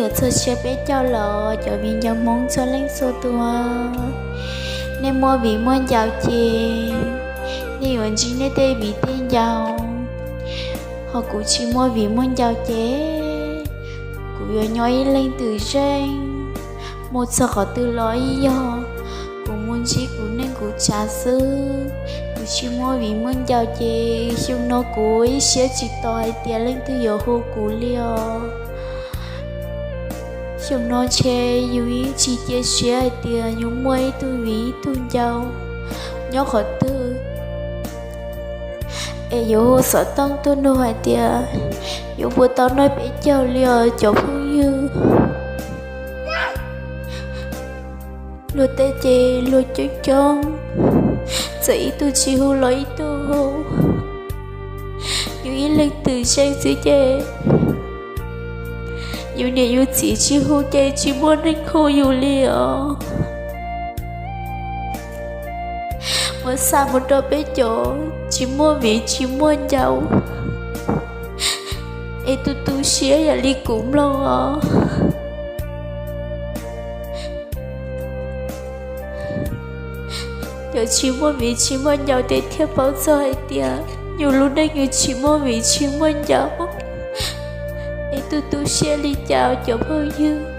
Yuav txog tsiab peb caug lawm, cov viv ncaus Hmoob txhua leej txhua tus, nej muaj viv muaj ncaus ces nej yuav ntsib nej tej viv tej ncaus. Ho kuv tsis muaj viv muaj ncaus ces kuv yuav nyob ib leeg twm zeej, mus txog qhov twg los ib yog kuv mus ntsib kuv neej kuv tsav xwb. Kuv tsis muaj viv muaj ncaus ces xyoo no kuv ib siab tsis tos hais tias leej twg yuav hu kuv li os. Xyoo no ntshe yus yeej tsis cia siab hais tias yus muaj ib tug viv ib tug ncaus nyob qhov twg, es yuav hu xov tooj tuaj nug hais tias yuav puas tau noj peb caug li os cov phooj ywg. Luag tej ces luag coob coob, txawm ib tug tsis hu los ib tug hu. Yus ib leeg twm zeej xwb ces yus niam yus txiv tsis hu ces tsis muaj neeg hu yus li os. Muab xa mus rau peb cov tsis muaj viv tsis muaj ncaus, es tu tu siab yam li kuv mloog os. Cov tsis muaj viv tsis muaj ncaus ces thiaj paub txog hais tias yus lub neej yus tsis muaj viv tsis muaj ncaus, es tu tu siab li cas cov phooj ywg.